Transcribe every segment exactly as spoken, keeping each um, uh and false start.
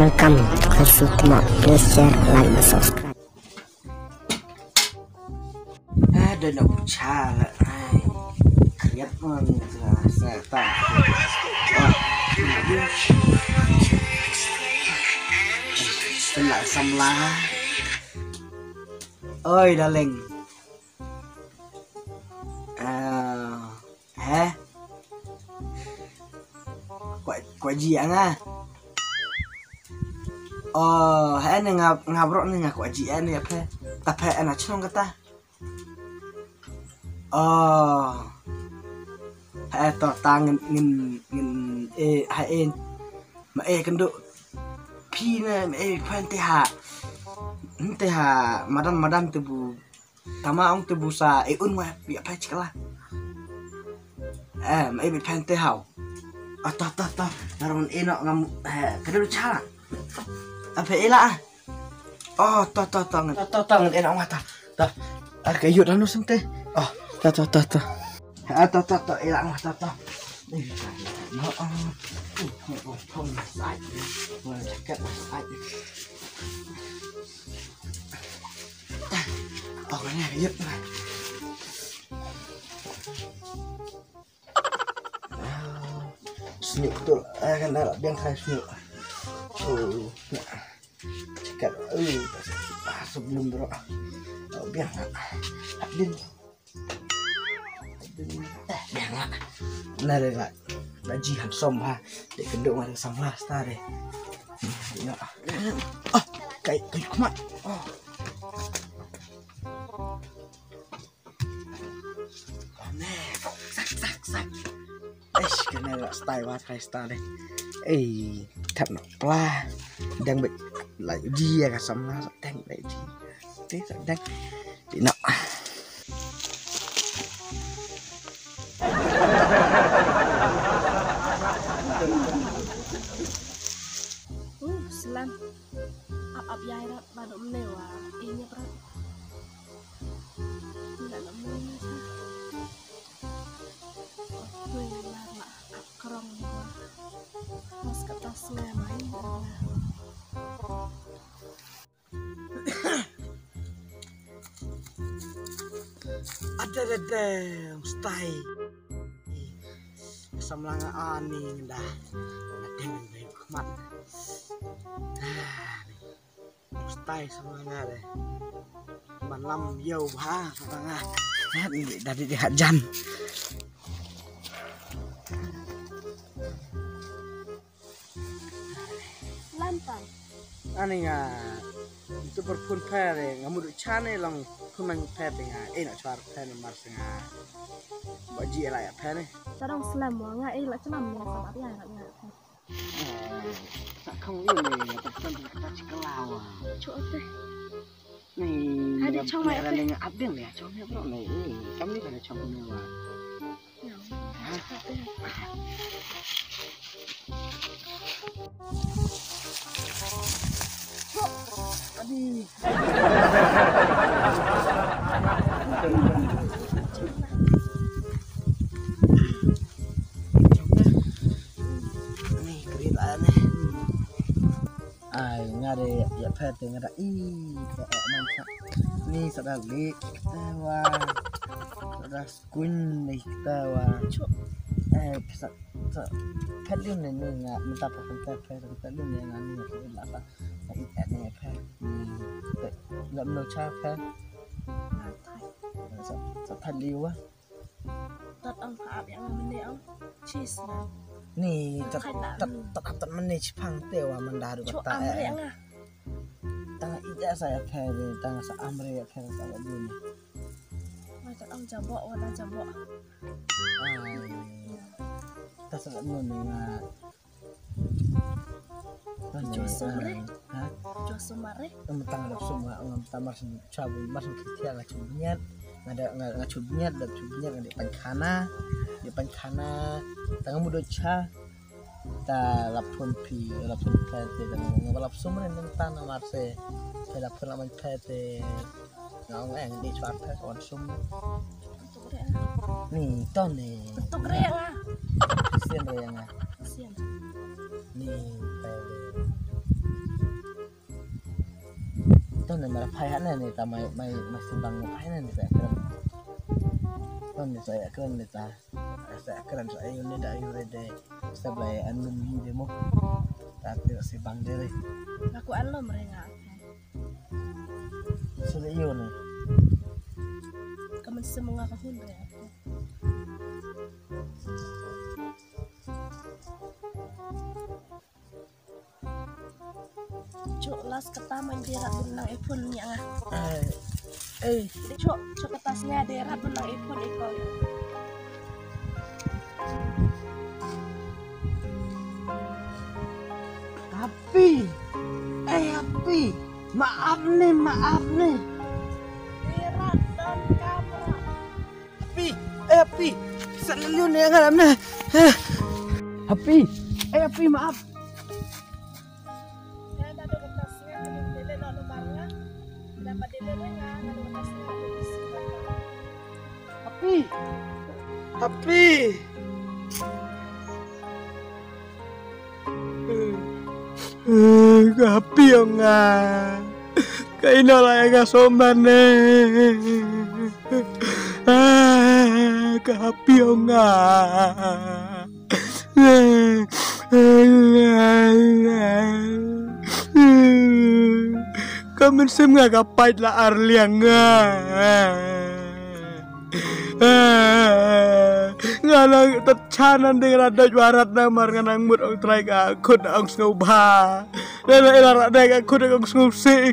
Welcome, khublei shibun, please share, like, and subscribe. Ah, da na ucha la. Ai, kriat mon sa ta. Kena samla. Oi, darling. Ah, eh? Kwah, kwah ji nga. Oh, he ne nga, nga bro ne nga kwah ji ne phe. Ta phe na chnong kata. Oh. He to ta ngin, ngin, ngin, eh, he, eh. Ma, eh, kynduh. Phi ne, ma, eh, phan te ha. Te ha, madan, madan te bu. Tama ong te bu sa, eh, un wa, pi apa chikala. Eh, ma, eh, phan te hau. Ah, to, to, to. Narong eno ngam, eh, kadu cha. Apa ela ah. Oh, to, to, to, ngan. To, to, to, ngan eno ngata. To. Ar ka yut anu sente. Oh, to, to, to, to. Ah, to, to, to, ela ngata, to. No, ah. Uh, uh, uh, uh, sai. Jaket sai. Oh, kane yut. Sniuk tu, eh, kan dah biang kai sniuk. Oh, nah. Cakap, eh, ah, sebelum tu. Oh, biang lah. Din. Din. Eh, biang lah. Nah, dah, dah. Dah ji handsome ha. Dia kenduk ada samla star deh. Ya. Oh, kai, kai kumat. Oh. Sak, sak, sak. Eish, kane la style wa, try style deh. Ei, thap na pla. Dang bet la ji ya ka samla, sa dang la ji. Te sa dang. Di na. Uh, slam. Ap ap yai rat, ba dum ne wa. Ini rat. Nda na mung sa. Oi, la la ap krong ko. Mas ka tas ngai mai. Ada ada ada, mesti. Samla nga ani nda. Nda deng nda khmat. Ah, ni. Stai samla nga de. Ban lam ïew bha samla nga. Dah di di hajan. Lantang. Ani nga. Itu berpun phe de nga mudu chane long pun man phe de nga. Eh, nak chuar phe namar se nga. Ba ji la ya phe ne. Tadong slam wa nga, eh, la chlam ne sa ba ya nga. Sa khong lim ne, ta san ta chikala wa. Cho te. Ni. Hadi chong mai ra te. Ning abdeng ne, chong ne bro ne. Kam ni ka chong ne wa. Ya. Ha? Adi. Ni, krit ane. Ai, nga de ïa phet te nga da i, ba ok man sa. Ni sa da li, te wa. Sa da skuin ni te wa. Chuk. Eh, sa, sa. Phet lim ni ni nga, mynta pa kan phet, phet, phet lim ni nga ni nga la ta. Sa i phet ni phet. Ni, phet. Lam no cha phet. Sa, sa phet li wa. Tat ong pha ap ïa nga mynne ong. Cheese na. Ni tat tat tat ap tat mynne chipang te wa manda ru. Cho kata amre eh. Nga. Tang ija sa ïa phe ni, tang sa amre ïa phe ta la dun. Wa tat ong jabok, wa tat jabok. Ai. Ta sa la dun ni nga. Josum re. Ha? Josum re. Ngam tang lap sum, ngam tang mar sum, cha bu mar sum khia nga chu bniat. Nga da nga, nga chu bniat, da chu bniat nga da pan khana. Da pan khana. Tang mu do cha. Ta lap phun pi, lap phun phe te, da nga lap sum re nang tang mar se. Te lap phun lap man phe te. Nga ong eh, di chwar phe ka wan sum. Ni, ton ni. Tuk re nga. Sien re nga. Sien. Ni, pele. Ton ne mara phai hane ne ta mai mai mai simbang ne phai ne ne ta kren. Ton ne sa ya kren ne ta. Sa ya kren sa ayu ne da ayu re de. Sa blai an lum hi de mo. Ta te simbang de re. Aku alom re nga. Sa le yo ne. Kaman semunga kahun re. Chok las kata man dira bunang iPhone nya nga. Eh. Chok chok kata snya dira bunang iPhone iko. Api. Eh, api. Maaf ni, maaf ni. Dira dan kamera. Api, eh, api. Sa laliu ne nga lam ne. Eh. Api, eh, api, maaf. Api, api. Eh, ka happy ong nga. Ka ino la ya ka soman ne. Ah, ka happy ong nga. Ka mynsiem nga ka pait la ar liang nga. Nga nang tat chanan ding ra doj warat namar nga nang mut ong trai ka khut ong sngewbha. Lele ila ra dai ka khut ong sngewsi.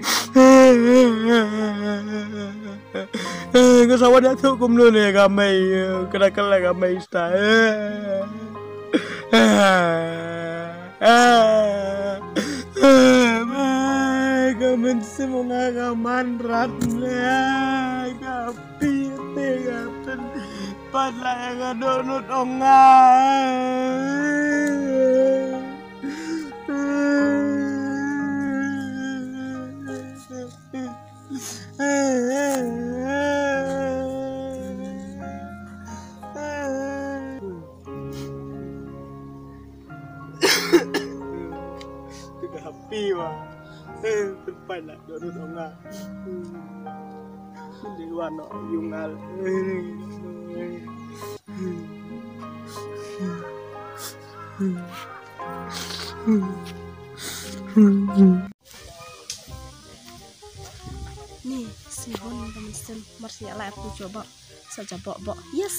Nga sawan ya thu kumno ne ka mei. Kena kala ka mei sta. Mai ka mynsiem nga ka man rat ne ka. Pi te ka ten pat la ya ka donut ong nga. Te ka happy wa. Eh, tempat nak duduk dong ah. Di luar nak yungal. Ni, sibon ka mynsiem, mar sia la aku coba. Sa jabok bok. Yes.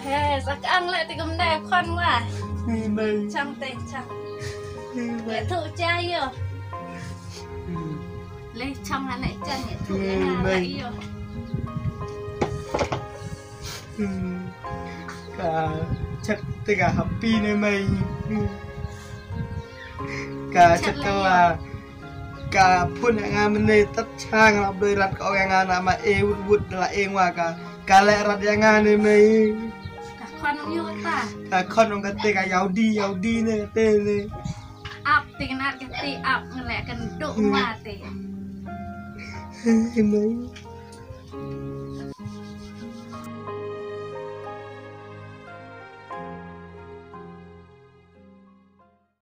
He, sa ka ang le ti kum dai khon wa. Ni mai. Chang te chang. Ni mai. Ke thu cha yo. Le chang ha le chang ye thu le ha le yo. Hmm. Ka chat te ka happy ne mai. Ka chat ka la ka phun nga mene tat chang la blei rat ka ong nga na ma e wut wut la e ngwa ka ka le rat ya nga ne mai. Ka khon ong yo ta. Ka khon ong ka te ka yaudi yaudi ne ka te ne. Ap te ka nat ka te ap ngle kan duk ma te. Mai.